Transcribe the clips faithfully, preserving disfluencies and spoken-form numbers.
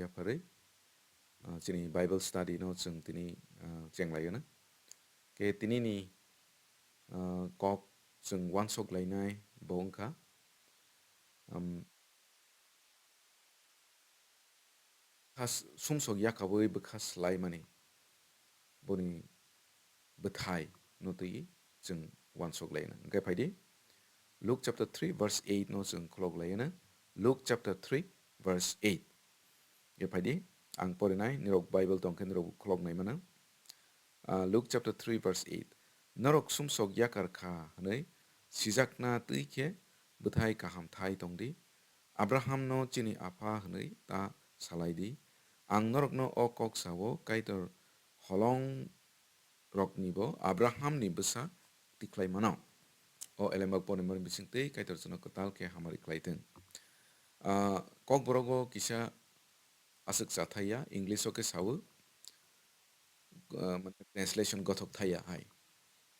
Yapharwi, ah, chini Bible study no chwng tini, ah, chenglaio na. Khe tini ni, ah, kok chwng uansuk lainai bo wngkha, um, bwkha s-, sumsok yakaui bwkha swlaimani boni bwthai no twi chwng uansuk laina. Hwnkhe phaidi, Luke chapter three verse eight no chwng khulok laina. Luke chapter three verse eight. Hwnkhe phaidi, ang porinai, nirok Bible tongkhe nirok khulok naimano. Ah, Luke chapter three verse eight. Norok sumsok yakar kha hwnwi sijakna twi khe bwthai kaham thai tongdi. Abrahamno chini apha hwnwi ta salai di. Ang norokno o kok sao, Kaitor holong roknibo Abrahamni bwsa tikhlai mano. O elembak ponimani bisingtwi Kaitor chwngno kwtal khe hamari khlai thung. Ah, Kokborogo kisa aswk cha thai ya, English o khe sao, ah, mane translation gothok thai ya hai.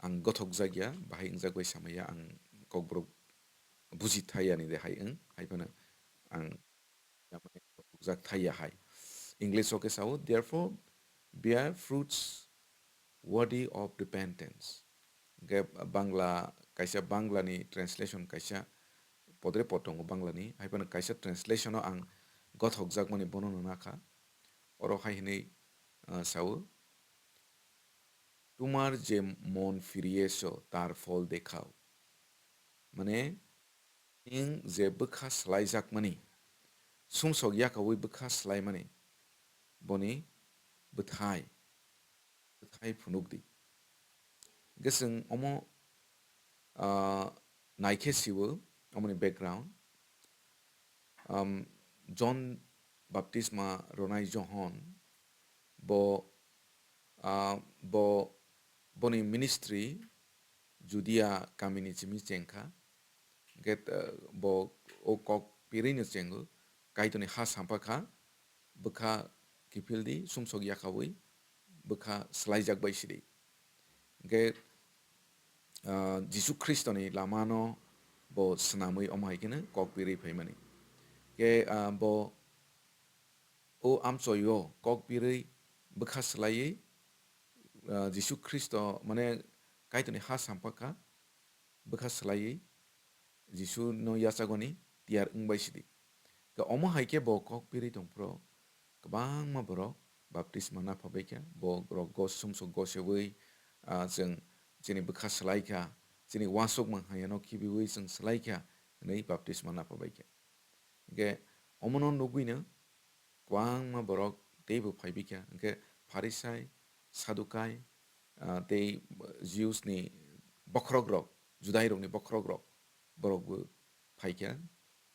Ang gothok jak ya, bahai wngjak bai samaya, ang Kokborok buji thai ya ni de hai wng, hai phano ang jak thai ya hai. English o khe sao, "Therefore bear fruits worthy of repentance." Hwnkhe Bangla, kaisa Bangla ni translation kaisa podre pod tongo Bangla ni, hai phano kaisa translation o ang gothok jakmani bono nana kha. Oro hai hwnwi, ah, sao, "Tumar je mon firiyeso tar phol dekhao." Mane, nwng je bwkha swlaijakmani, sumsok yakaui bwkha swlaimani, boni bwthai, bwthai phunukdi. Hwnkhe chwng omo, ah, naikhe siwo, omoni background. Um, John baptisma ronai Johon, bo, ah, bo, boni ministry Judea kamini simi chengkha. Hwnkhe, ah, bo o kok pirino chengo, Kaitorni ha sampha kha, bwkha kiphildi, sumsok yakaui bwkha swlaijak bai sidi. Hwnkhe, ah, Jisu Khristoni lamano bo swnamwi omo hai kheno kok pirwi phaimani. Khe, ah, bo o amchoio kok pirwi bwkha swlaiwi, ah, Jisu Khristo, mane, Kaitorni ha sampha kha, bwkha swlaiwi Jisu no yachagoni tiyar wngbai sidi. Khe omo hai khe bo kok pirwi tongphuru kwbangma borok baptisma napha baikha. Borok gos-, sumsok goseui, ah, chwng chini bwkha swlaikha, chini uansukmung hamyano khibiui chwng swlaikha hwnwi baptisma napha baikha. Hwnkhe omono nugwino kwbangma borok teibo phaibaikha, hwnkhe Pharisai, Sadukai, ah, tei Jews ni bokhorokrok, Judairokni bokhorokrok, borokbo phaikha,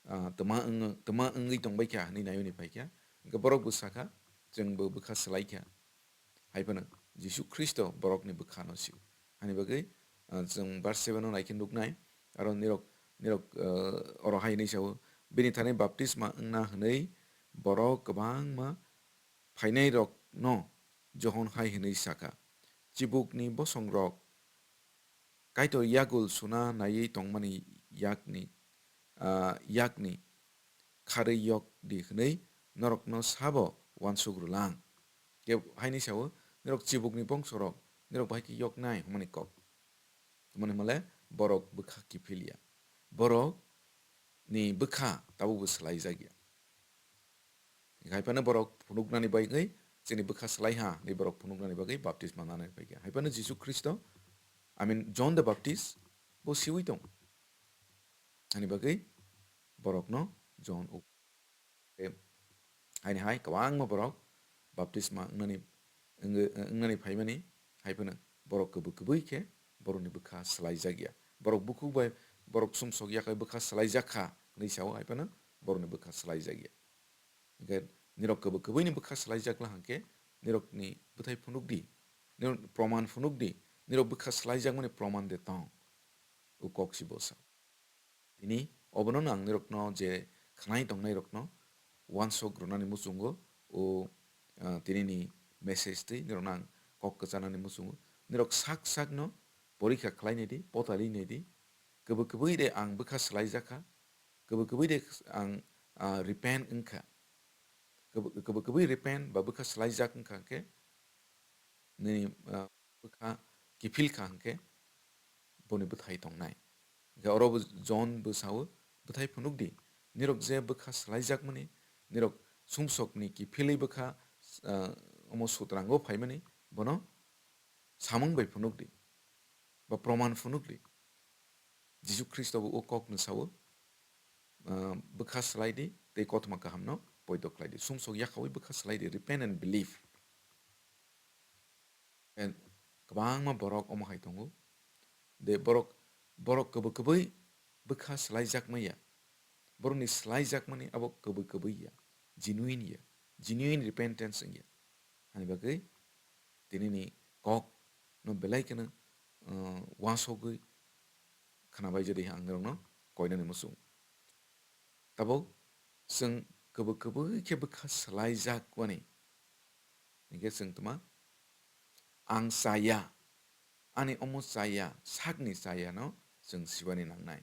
ah, twma wng-, twma wngwi tongbaikha hwnwi naiwi phaikha, hwnkhe borokbo sakha, "Chwngbo bwkha swlaikha." Hai phano Jisu Khristo borokni bwkhano sio. Hani bagwi, ah, chwng verse seven o naikhe nuknai, aro nirok, nirok, ah, oro hai hwnwi sao, "Bini thani baptisma wngna hwnwi borok kwbangma phainairokno Johon hai hwnwi sakha, 'Chibukni bosongrok Kaitor yagul suna naiwi tongmani yakni, ah, yakni kharwi yok di hwnwi norokno sabo uansuk rwlang.' Khe haini sao, nirok chibukni bongsorok, nirok bahai khe yoknai hwnmani kok. Tamoni hwnmale borok bwkha kiphilya. Borok ni bwkha tabukbo swlaijakya. Hai phano borok phunuknani bagwi, chini bwkha swlaiha hwnwi borok phunuknani bagwi baptisma nanani phaikha. Hai phano Jisu Khristo, I mean, John the Baptist, bo siwi tong. Ani bagwi borokno John u-, e, haini hai kwbangma borok baptisma wngnani, wng-, wngnani phaimani, hai phano borok kwbwi kwbwi khe borokni bwkha swlaijakya. Borok bukhuk bai borok sumsok yakhai bwkha swlaijakha hwnwi sao, hai phano borokni bwkha swlaijakya. Hwnkhe nirok kwbwi kwbwini bwkha swlaijakla hwnkhe nirokni bwthai phunukdi, nirok proman phunukdi, nirok bwkha swlaijakmani proman de tong. O kok si bo sa. Tini obono ang nirokno je khnai tongnairokno uansuk rwnani muchungo o, ah, tinini message twi nirokno ang kok kwchanani muchungo. Nirok sak sakno porikha khlainai di, potali nai di. Kwbwi kwbwi de ang bwkha swlaijakha, kwbwi kwbwi de ang, ah, repent wngkha. Kwbwi, kwbwi, kwbwi repent ba bwkha swlaijak wngkha hwnkhe, nini, ah, bwkha kiphil kha hwnkhe, boni bwthai tongnai. Hwnkhe oro bo John bo sao, bwthai phunuk di, nirok je bwkha swlaijakmani, nirok sumsokni kiphilwi bwkha, ah, omo sutrango phaimani, bono samung bai phunuk di, ba proman phunuk di. Jisu Khristo bo o kok no sao, ah, bwkha swlai di, tei kothoma kaham no poito khlai di. Sumsok yakhawi bwkha swlai di, repent and believe. And kwbangma borok omo hai tongo. De borok, borok kwbwi kwbwi bwkha swlaijak maya. Borokni swlaijakmani abo kwbwi kwbwi ya, genuine ya, genuine repentance wngya. Hani bagwi tinini kok no belai kheno, uh, uansugwi khwnabai, jodi ang norokno koinani muchung. Tabuk chwng kwbwi kwbwi khe bwkha swlaijak mani. Hinkhe chwng tma, ang chaya, ani omo chaya, sakni chaya no chwng sibani nangnai.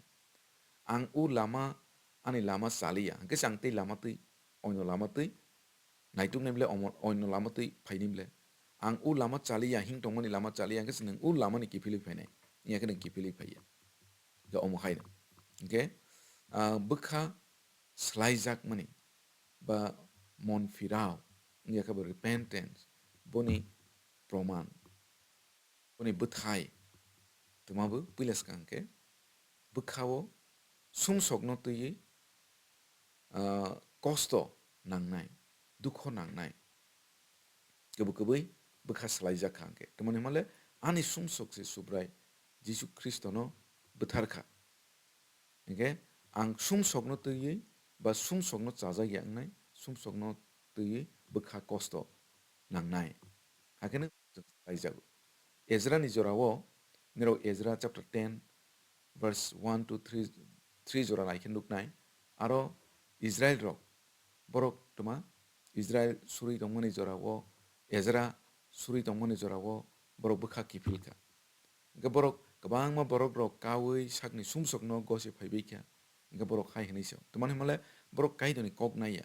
Ang o lama, ani lama chaliya, hinkhe chwng tei lama twi, oino lama twi naituknai ble, omo, oino lama twi phainai ble. Ang o lama chaliya, hing tongmani lama chaliya, hinkhe chwng o lamani kiphilwi phainai, hinkhe nwng kiphilwi phaiya. Hinkhe omo haino. Hinkhe, ah, bwkha swlaijakmani ba mon phirao, wngya khe bo repentance, boni proman, boni bwthai, twma bo puila swkang khe bwkhao sumsokno twiwi, ah, kosto nangnai, dukho nangnai. Kwbwi kwbwi bwkha swlaijak kha hwnkhe. Tamoni hwnmale ani sumsok se Subrai Jisu Khristono bwthar kha. Hinkhe ang sumsokno twiwi ba sumsokno chajak ya wngnai, sumsokno twiwi bwkha kosto nangnai. Hakhe no chwng swlaijago. Ezra ni jorao, nirok Ezra chapter ten, verse one to three, three jora naikhe nuknai. Aro Israel rok, borok tma Israel suri tongmani jorao, Ezra suri tongmani jorao borok bwkha kiphil kha. Hinkhe borok kwbangma borok rok kaui sakni sumsokno gose phaibai kha. Hinkhe borok hai hwnwi sao. Tamoni hwnmale borok Kaitorni kok naiya.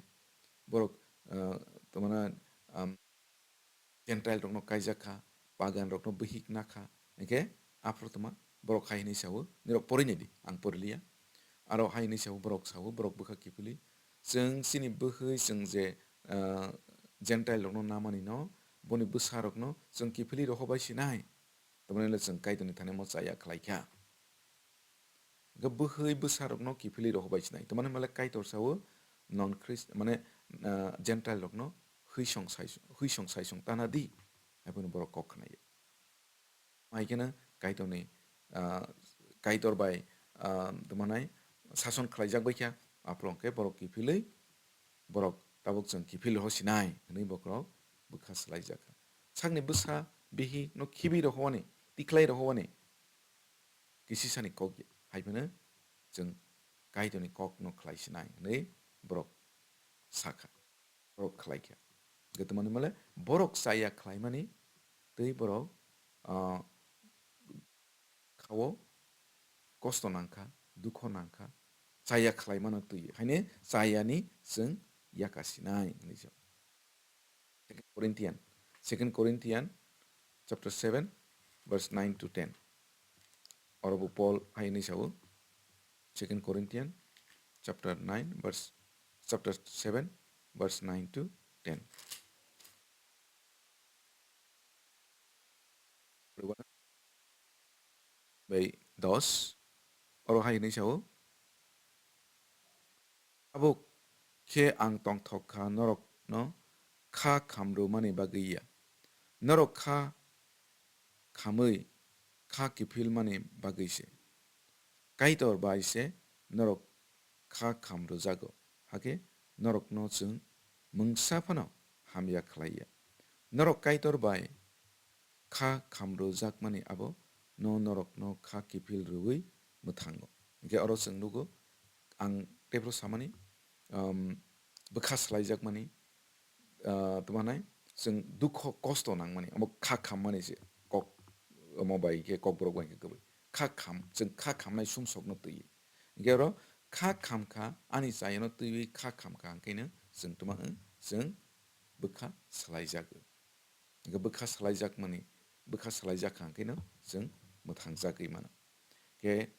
Borok, ah, tamana, um, Gentile rokno kaijak kha, pagan rokno bihik na kha. Hinkhe aphuru tma borok hai hwnwi sao, nirok pori nai di, ang pori liya. Aro hai hwnwi sao, borok sao, borok bwkha kiphilwi. Chwng chini bwkhwi chwng je, ah, Gentile rokno namani no, boni bwsa rokno chwng kiphilwi rohobai sinai. Tamoni le chwng Kaitorni thani mo chaya khlai kha. Hinkhe bwkhwi bwsa rokno kiphilwi rohobai sinai. Tamoni hwnmale Kaitor sao non Christ, mane, ah, Gentile rokno hwisong sai-, hwisong saisong tana di. Hai phano borok kok khna ya. Hai kheno Kaitorni, ah, Kaitor bai, ah, tamo nai sason khlaijak bai kha, aphuru hwnkhe borok kiphilwi, borok tabuk chwng kiphil roho sinai hwnwi bokhorok bwkha swlaijak kha. Sakni bwsa bihik no khibi rohowani, tikhlai rohowani kisisani kok ya. Hai phano chwng Kaitorni kok no khlai sinai hwnwi borok sakha. Borok khlai kha. Hinkhe tamoni hwnmale borok chaya khlaimani tei borok, ah, khao kosto nangkha, dukho nangkha, chaya khlaimano twi. Haine chayani chwng yaka sinai hwnwi se. Second Corinthian, Second Corinthian chapter seven, verse nine to ten. Oro bo Paul hai hwnwi sao, Second Corinthian chapter nine, verse, chapter seven, verse nine to ten. Bai dos, oro hai hwnwi sao, Tabuk khe ang tongthok kha norokno kha khamrwmani bagwi ya, norok kha khamwi kha kiphilmani bagwi se. Kaitor bai se norok kha khamrwjago, hakhe norokno chwng mungsa phano hamya khlai ya. Norok Kaitor bai kha khamrwjakmani abo no norokno kha kiphil rwui mwthango. Hinkhe oro chwng nugo, ang teiphuru samani, um, bwkha swlaijakmani, ah, tamo nai chwng dukho kosto nangmani, abo kha khammani se kok, omo bai khe kokborok bai khe kwbwi. Kha kham, chwng kha khamnai sumsokno twiwi. Hinkhe oro kha khamkha, ani chayano twiwi kha khamkha, hinkhe no chwng tamo wng chwng bwkha swlaijago. Hwnkhe bwkha swlaijakmani, bwkha swlaijak kha hwnkhe no chwng mwthangjagwi mano. Khe,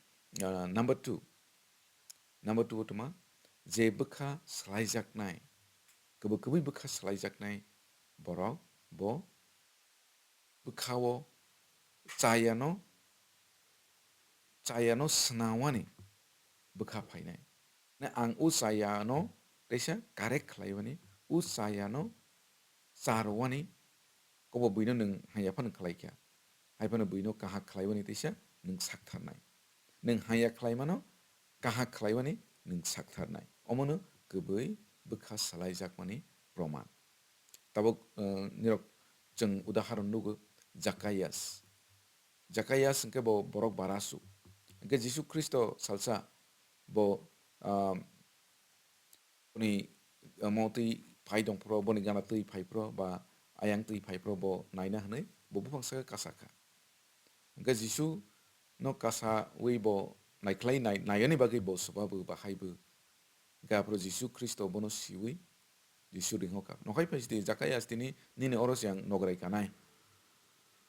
ah, number two, number two o tongma, je bwkha swlaijaknai, kwbwi kwbwi bwkha swlaijaknai borok bo bwkhao chayano, chayano swnawani bwkha phainai. Na ang o chayano teisa correct khlaiwani, o chayano charwani kobo buino nwng haya phano khlaikha. Hai phano buino kahak khlaiwani teisa nwng saktharnai. Nwng haya khlaimano kahak khlaiwani nwng saktharnai. Omono kwbwi bwkha swlaijakmani proman. Tabuk, eh, nirok chwng udaharon nugo Jakaias. Jakaias hwnkhe bo borok barasu. Hwnkhe Jisu Khristo salsa bo, ah, boni, ah, mo twi phai tongphro, boni gana twi phaiphro ba ayang twi phaiphro bo naina hwnwi bo buphang saka kasakha. Hwnkhe Jisu no kasawi bo naikhlai nai-, naiyani bagwi bo swbabu bahaibu. Hwnkhe aphuru Jisu Khristo bono siwi Jisu ringkha. Nokhai phai sidi Jakaias tini nini oro se ang nograi kanai.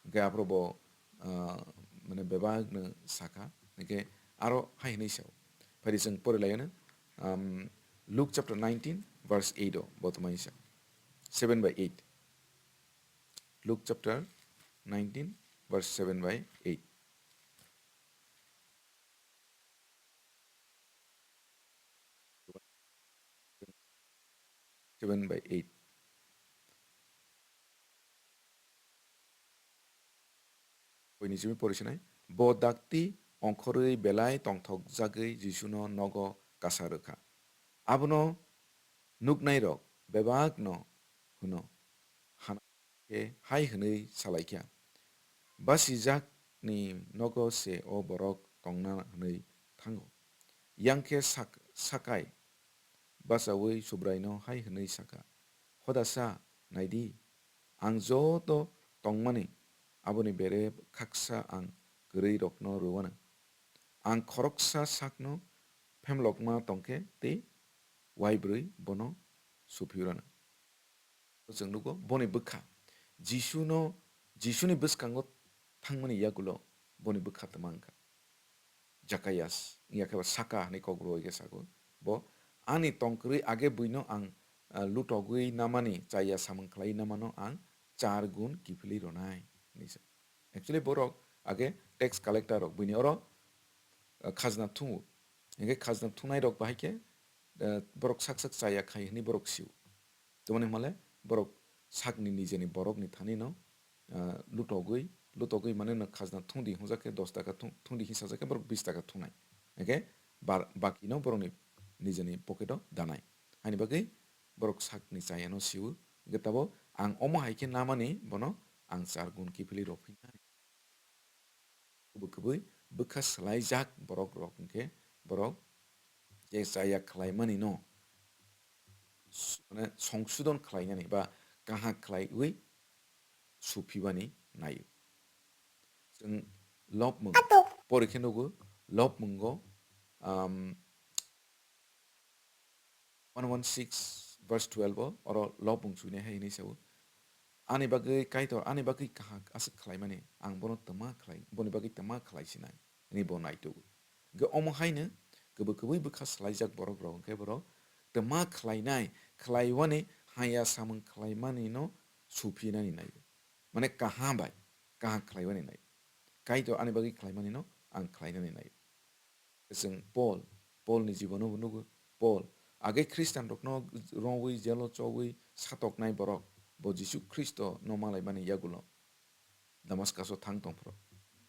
Hwnkhe aphuru bo, ah, mane bebak no saka. Hwnkhe aro hai hwnwi sao. Phaidi chwng pori laiyano, um, Luke chapter nineteen verse eight o bo tongmani sa. Seven by eight. Luke chapter nineteen verse seven by eight. Seven by eight. Buini simi porisinai, bo dakti ongkhorwi belai tongthokjagwi Jisuno nogo kasa rwkha. Abono nuknairok bebakno hwno, hana khe hai hwnwi salaikha, "Basijakni nogo se o borok tongna hwnwi thango." Yang khe sak-, sakai bachaui Subraino hai hwnwi saka, "Hodasa, naidi, ang joto tongmani aboni bere khaksa ang kwrwirokno rwuano. Ang khoroksa sakno phemlokma tongkhe tei uaibrwi bono suphiurano." Chwng nugo boni bwkha. Jisuno, Jisuni bwskango thangmani yagulo boni bwkha twma wngkha. Jakaias, wngya khe ba saka hwnwi kok rwui khe sago. Bo, "Ani tongkwrwi age buino ang, ah, lutogwi namani, chaya samung khlai namano ang char gun kiphilwi rwnai," hwnwi sa. Actually, borok age tax collector rok buini oro, ah, khajna thungo. Hingke khajna thungnai rok bahai khe, ah, borok sak sak chaya khai hwnwi borok sio. Tamoni hwnmale borok sakni nijeni borokni thanino, ah, lutogwi, lutogwi mane no khajna thungdi hwnjak khe dos taka thung-, thungdi hinwi sajak khe borok bis taka thungnai. Hingke bar-, bakino borokni nijeni pocket o danai. Haini bagwi borok sakni chayano sio. Hingke tabo ang omo hai khe namani bono ang char gun kiphilwi rwphinai. Kubui kubui bwkha swlaijak borok rok hwnkhe borok je chaya khlaimani no s-, mane songsodon khlainani ba kaham khlaiwi suphibani naio. Chwng lobmung pori khe nugo, lobmungo, um, one one six verse twelve o oro lobmung suinai hai hwnwi sao, "Ani bagwi Kaitor, ani bagwi kaham aswk khlaimani, ang bono twma khlai, boni bagwi twma khlai sinai," hwnwi bo naitugo. Hwnkhe omo haino kubui kubui bwkha swlaijak borok rok hwnkhe borok twma khlainai, khlaiwani haya samung khlaimani no suphinani naio. Mane kaham bai, kaham khlaiwani naio. Kaitor ani bagwi khlaimanino ang khlainani naio. Chwng Paul, Paulni jibono bo nugo. Paul, age Khristianrokno rongwi, jelo chogwi satoknai borok, bo Jisu Khristono malaimani yagulo Damaskaso thang tongphuru.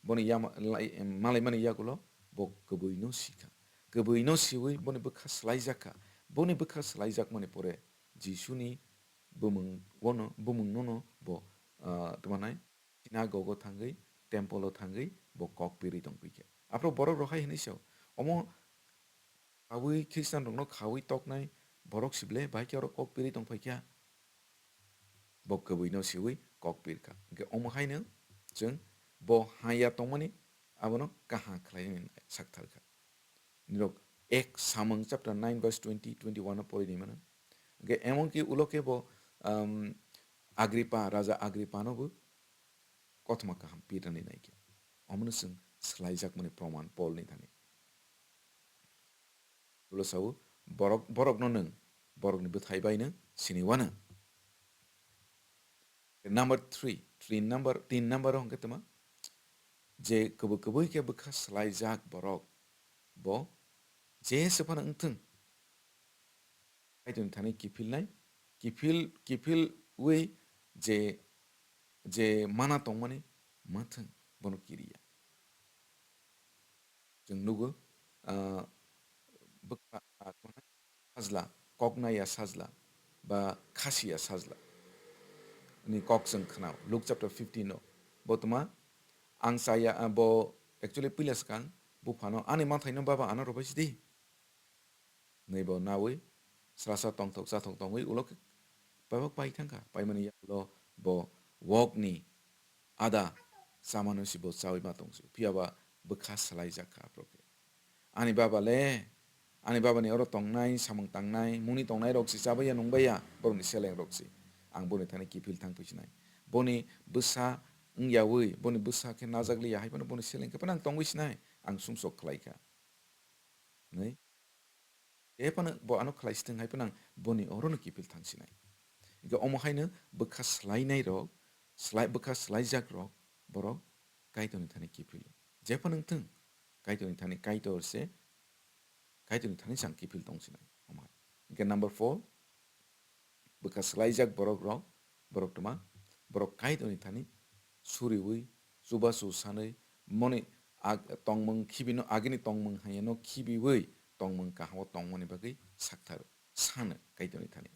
Boni yama-, lai-, malaimani yagulo bo kubuino sikha. Kubuino siwi boni bwkha swlaijakha. Boni bwkha swlaijakmani pore Jisuni bumung wono, bumungnono bo, ah, tamo nai, sinagogo thangwi, tempolo thangwi bo kok piri tongpikha. Aphuru borok rok hai hwnwi sao, "Omo khaui Khristianrokno khaui toknai borok sible, bahai khe oro kok piri tongphaikha?" Bo kubuino siwi kok pirkha. Hwnkhe omo haino chwng bo haya tongmani abono kaham khlainani saktharkha. Nirok ek Samung chapter nine verse twenty, twenty-one o pori di mano. Hwnkhe emonki ulo khe bo, um, Agripa, Raja Agripano bo kothoma kaham pirani naikhe. Omono chwng swlaijakmani proman Polni thani. Ulo sao, borok, borokno nwng, borokni bwthai bai nwng sini uanw. Number three, three number, tin number o hwnkhe tongma, je kwbwi kwbwi khe bwkha swlaijak borok, bo jese phano wngthwng, Kaitorni thani kiphilnai, kiphil, kiphilwi je, je mana tongmani mathwng, bono kiriya. Chwng nugo, ah, bwkha, ah, sajla, kok naiya sajla, ba khasiya sajla ni kok chwng khnao, Luke chapter fifteen o. Bo tongma, ang chaya, ah, bo actually puila swkang buphano, "Ani manthaino baba ano rwbai sidi." Hwnwi bo naui, srasa tongthok chathok tongwi ulo khe paibak pai thangkha. Paimani yagulo bo wokni ada chamano si bo chaui ma tongsi. Phiya ba bwkha swlaijak kha aphuru khe. Ani baba le, ani babani oro tongnai, samung tangnai, mungni tongnai rok si chabaiya nungbaiya, borokni seleng rok si. Ang boni thani kiphil thangphi sinai. Boni bwsa wngyaui, boni bwsa khe najak liya, hai phano boni seleng khe phano ang tongwi sinai, ang sumsok khlai kha. Hwnwi. Tei phano bo ano khlai sitwng hai phano ang boni orono kiphil thang sinai. Hwnkhe omo haino bwkha swlainai rok, swlai, bwkha swlaijak rok borok Kaitorni thani kiphilo. Jephano wngthwng, Kaitorni thani Kaitor se, Kaitorni thani se ang kiphil tong sinai. Omo hai. Hwnkhe number four, bwkha swlaijak borok rok, borok tongma, borok Kaitorni thani suriui, chubachu sanwi, moni ag-, tongmung khibino, agini tongmung haino khibiui, tongmung kahamo tongmani bagwi sakthar sano Kaitorni thani.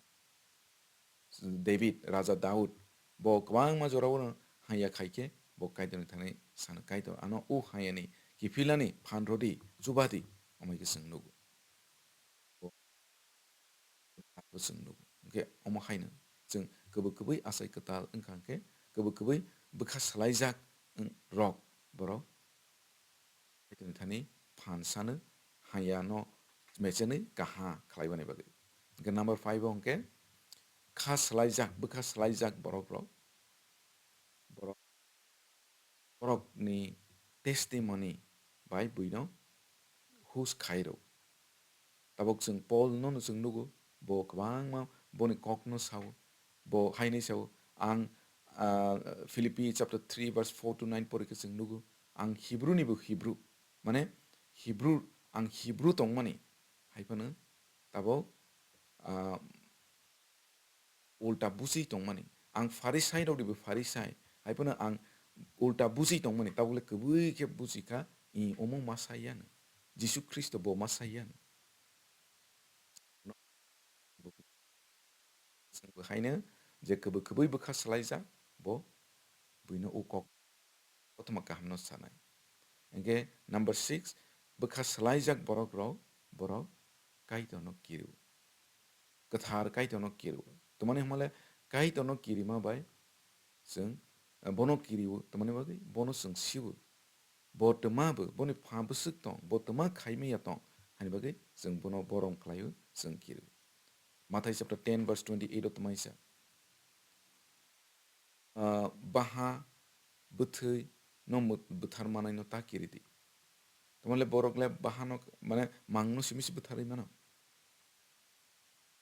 David, Raja Daud, bo kwbangma jorao hanya khaikhe, bo Kaitorni thani sano, "Kaitor, ano o hayani kiphilnani phan rwdi, chubadi," omo hai khe chwng nugo. Bo chwng nugo. Hwnkhe omo haino chwng kwbwi kwbwi achai kwtal wngkha hwnkhe, kwbwi kwbwi bwkha swlaijak wng-, rok borok Kaitorni thani phan sano hayano mechenwi kaha khlaimani bagwi. Hwnkhe number five o hwnkhe kha swlaijak, bwkha swlaijak borok rok, borok, borokni testimony bai buino hus khairo. Tabuk chwng Paul no no chwng nugo, bo kwbangma boni kok no sao, bo haino sao, ang, ah, Philippi chapter three verse four to nine pori khe chwng nugo, ang Hebrew ni bo Hebrew, mane Hebrew, ang Hebrew tongmani, hai phano tabuk, ah, ulta busi tongmani. Ang Pharisai rok ni bo Pharisai, hai phano ang ulta busi tongmani, tabuk le kwbwi khe busi kha, i omo ma sai ya no. Jisu Khristo bo ma sai ya no. Chwng bo haino je kwbwi kwbwi bwkha swlaijak, bo buino o kok kothoma kahamno sanai. Hwnkhe number six, bwkha swlaijak borok rok, borok Kaitorno kiriu. Kwthar Kaitorno kiriu. Tamani hwnmale Kaitorno kirima bai chwng, eh, bono kiriu, tamani bagwi bono chwng siu. Bo twma bo, boni pha bwswk tong, bo twma khaimaya tong, hani bagwi chwng bono borom khlaiu, chwng kiriu. Mathai chapter ten verse twenty eight o twmaisa. Ah, baha bwthwi no mw-, bwthar manai no ta kiri di. Tamale borok le baha no, mane, mang no simi si bwtharwi mano.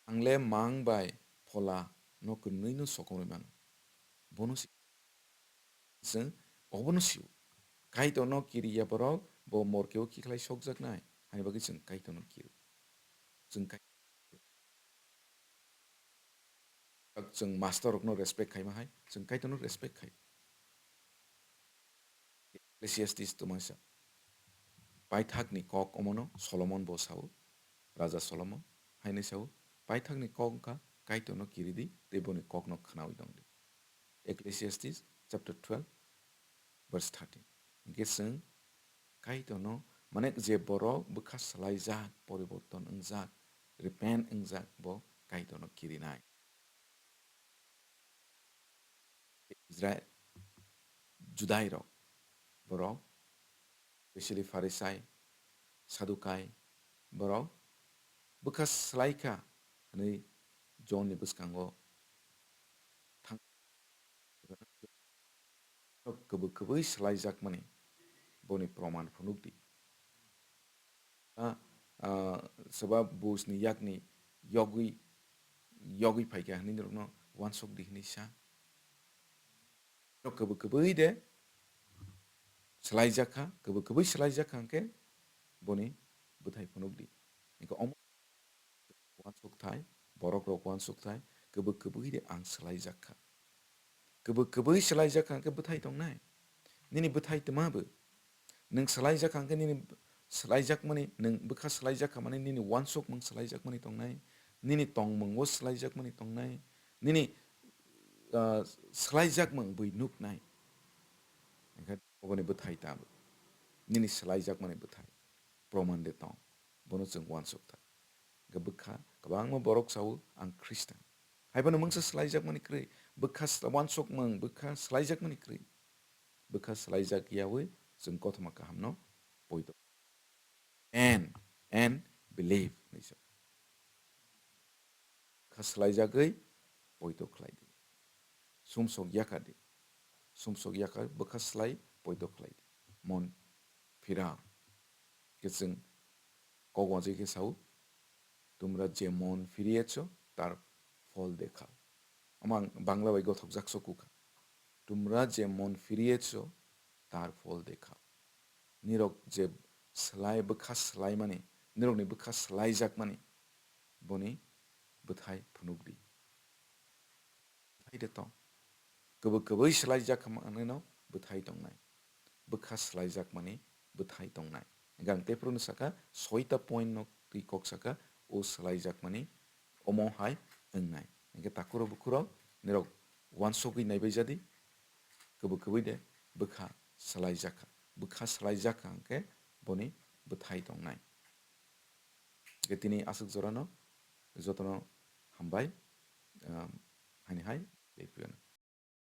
Ang le mang bai phola no kwnwi no sokomrwi mano. Bono si-, chwng obono sio. Kaitor no kiriya borok bo morkeo kikhlai sokjaknai. Hani bagwi chwng Kaitor no kiro. Chwng Kai-, Chwng master rokno respect khaima hai, chwng Kaitorno respect khai. Ecclesiastes twmasa. Paithakni kok omono Solomon bo sao, Raja Solomon, haino sao, paithakni kok wngkha Kaitorno kiridi tei boni kokno khnaui tongdi. Ecclesiastes chapter twelve, verse thirteen. Hwnkhe chwng Kaitorno, mane, je borok bwkha swlaijak, poriborton wngjak, repent wngjak, bo Kaitorno kirinai. Israel, Judai rok, borok, specially Pharisai, Sadukai, borok bwkha swlaikha hwnwi John ni bwskango thang-, kwbwi kwbwi swlaijakmani boni proman phunuk di. A, a, swba bujni yakni yogwi, yogwi phaikha hwnwi norokno uansuk di hwnwi sa. Norok kwbwi kwbwi de swlaijak kha, kwbwi kwbwi swlaijak kha hwnkhe boni bwthai phunuk di. Hwnkhe omo uansuk thai, borok rok uansuk thai, kwbwi kwbwi de ang swlaijak kha. Kwbwi kwbwi swlaijak kha hwnkhe bwthai tongnai. Nini bwthai twma bo. Nwng swlaijak kha hwnkhe nini swlaijakmani, nwng bwkha swlaijak kha mani nini uansukmung swlaijakmani tongnai. Nini tongmung o swlaijakmani tongnai. Nini, ah, swlaijakmung bui nuknai. Hwnkhe oboni bwthai tabuk. Nini swlaijakmani bwthai. Proman de tong. Bono chwng uansuk thai. Hwnkhe bwkha kwbangma borok sao, "Ang Khristan." Haiphano mungsa swlaijakmani kwrwi. Bwkha sla-, uansukmung, bwkha swlaijakmani kwrwi. Bwkha swlaijak yaui chwng kothoma kahamno poito. And, and believe, hinwi sa. Bwkha swlaijagwi poito khlai di. Sumsok yakha di. Sumsok yakha bwkha swlai poito khlai di. Mon phira. Khe chwng kok uansuk khe sao, "তোমরা যেমন ফিরিয়েছ, তার ফল দেখাও।" Omo ang Bangla bai gothokjak sokukha. "তোমরা যেমন ফিরিয়েছ, তার ফল দেখাও।" Nirok je swlai, bwkha swlaimani, nirokni bwkha swlaijakmani, boni bwthai phunuk di. Bwthai de tong. Kwbwi kwbwi swlaijak manwino bwthai tongnai. Bwkha swlaijakmani bwthai tongnai. Hwnkhe ang tei phuru no saka, soita point no twi kok saka, o swlaijakmani omo hai wngnai. Hwnkhe takhurok bukhurok nirok uansugwi naibai jadi, kwbwi kwbwi de bwkha swlaijakha. Bwkha swlaijakha hwnkhe boni bwthai tongnai. Hwnkhe tini aswk jorano jotono hambai, um, haini hai tei phiyano.